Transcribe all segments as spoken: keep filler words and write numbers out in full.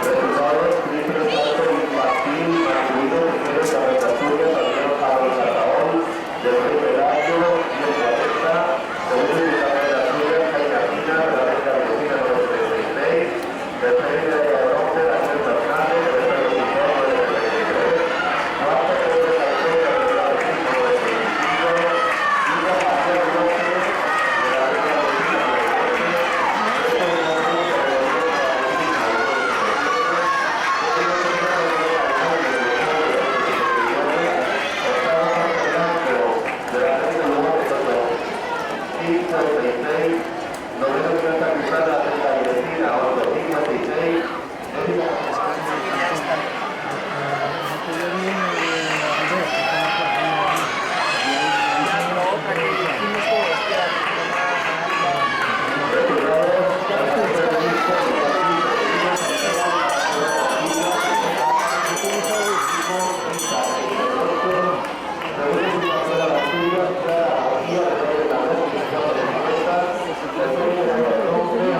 Resultados: Cristo Santo Infantil masculino, primero en carrera suya, Daniel Harold Casaol, de Rey Pelayo, diez cuarenta, segundo en carrera suya, Jaime Aquina, de la Reina Vecina, número treinta y seis, tercero en medalla de bronce, Daniel Fernández, de Rey Pelayo, número treinta y tres, cuarto, Pedro Salcedo, de la Reina Vecina, número treinta y cinco, quinto,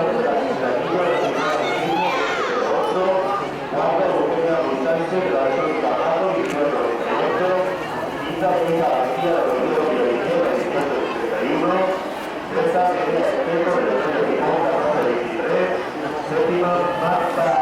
Javier López, de la Reina Vecina, número doce, Séptima, Marta